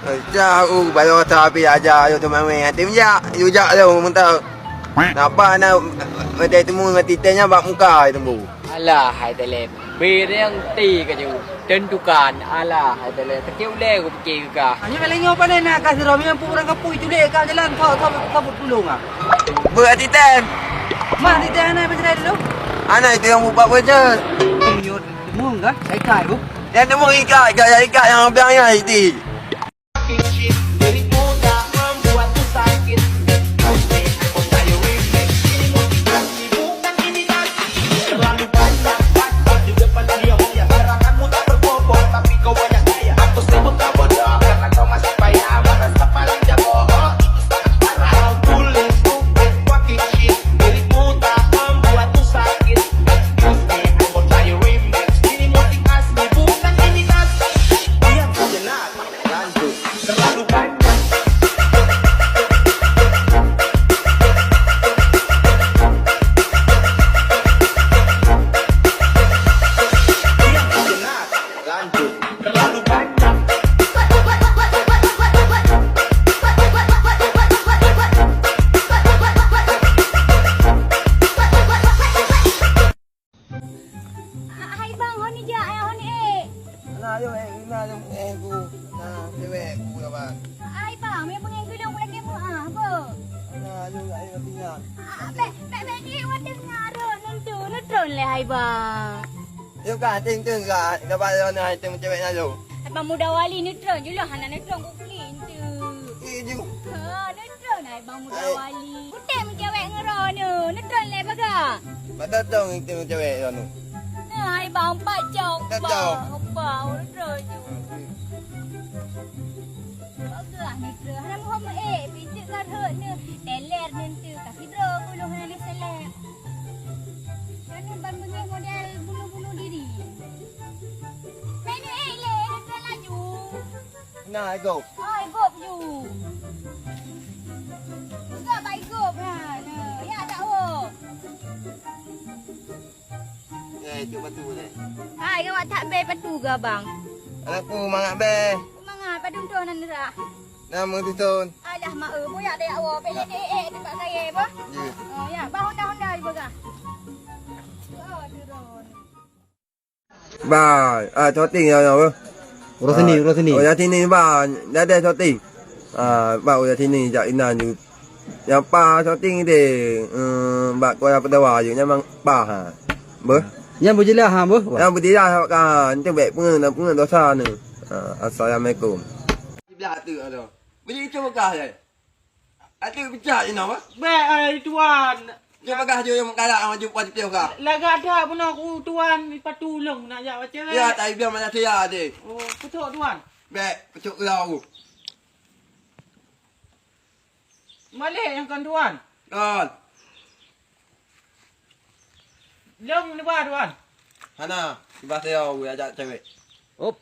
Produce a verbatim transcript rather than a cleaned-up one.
Cah u bayo sapi aja ayo teumawé hati jak, yue jak lom mantap. Napa na meutai temu ngon titenya bak muka itu bu. Alah hai taleb. Bireng ti kaju. Tentukan alah hai taleb. Kecil uleh ku pikir ka. Hanya malam nyoe panen nak kasih romi mampu orang kapui culek ka jalan kau kau kau tulung ah. Buat titen. Mah titen anak bercerai dulu. Anak itu yang buka bocor. Nyut temu enggak? Saya kai bu. Yang temu ikat, ikat, ikat yang biang ya itu. Hai bang, hon ijak ya hon eh. Nah, ayo eh, lima jam eh ku. Nah, cewek ku ya bang. Hai bang, me pengen gulung lagi mu ah, bu. Nah, ayo ayo tinggal. Ah, bek bek bek ni wan dengar ro nentu, neutron le hai bang. Yo ka ting ting ka, ka ba yo na ting cewek na lo. Hai bang muda wali neutron je lah, hana neutron ku klik entu. Eh, ju. Ha, neutron. Hai bang muda wali. Kutem cewek ngeroe neu. Neutron le baga. Mata tong itu cewek anu. Nah, hai bang empat jam. Empat jam. Empat, neutron je. Baga neutron. Hana muhom eh, pintu karhot neu. Teler nentu. Tapi dro buluh hana selek. Kan ban bengih model bunuh-bunuh diri. Main eh le, neutron laju. Nah, go. Oi, gop ju. Gop bai gop ha. Nah, ya tak wo. Eh, itu batu ni. Hai, gawat tak be patu ga bang. Aku mangat be. Mangat padum ton nan rah. Nama tu ton? Alah mak eh, boyak dek awak. Pelek dek eh tempat kaya bah. Ya. Oh ya, bah honda-honda ibu ga. Oh, turun. Ba, ah, shooting ya, ya, apa? Urang sini, ah, urang sini. Urang sini, ba, dah ada shooting. Ah, ba, urang sini, jak inan ju. Yang pa shooting deh, eh, bak kuala pedawa ju, nyang pa, ha. Beuh? Nyang beujeulaih, ha, beuh? Nyang beujeulaih, kan, tu baik pengen, pengen dosa ni. Ah, assalamualaikum. Di belah tu ada. Beli itu bekas, eh? Ati pecah inoe, bah? Bèk ai tuan. Nyoe bagah jeuet nyang galak maju pati piôh kah? Lagak that bunoe ku tuan ipatulông nak jak baca. Ya, tai bilang mana saya deh. Oh, pucuk tuan. Bèk, pucuk keu lau. Malèe nyang kon tuan. Kon. Lông neuba tuan. Hana, neuba saya ajak cewek. Op.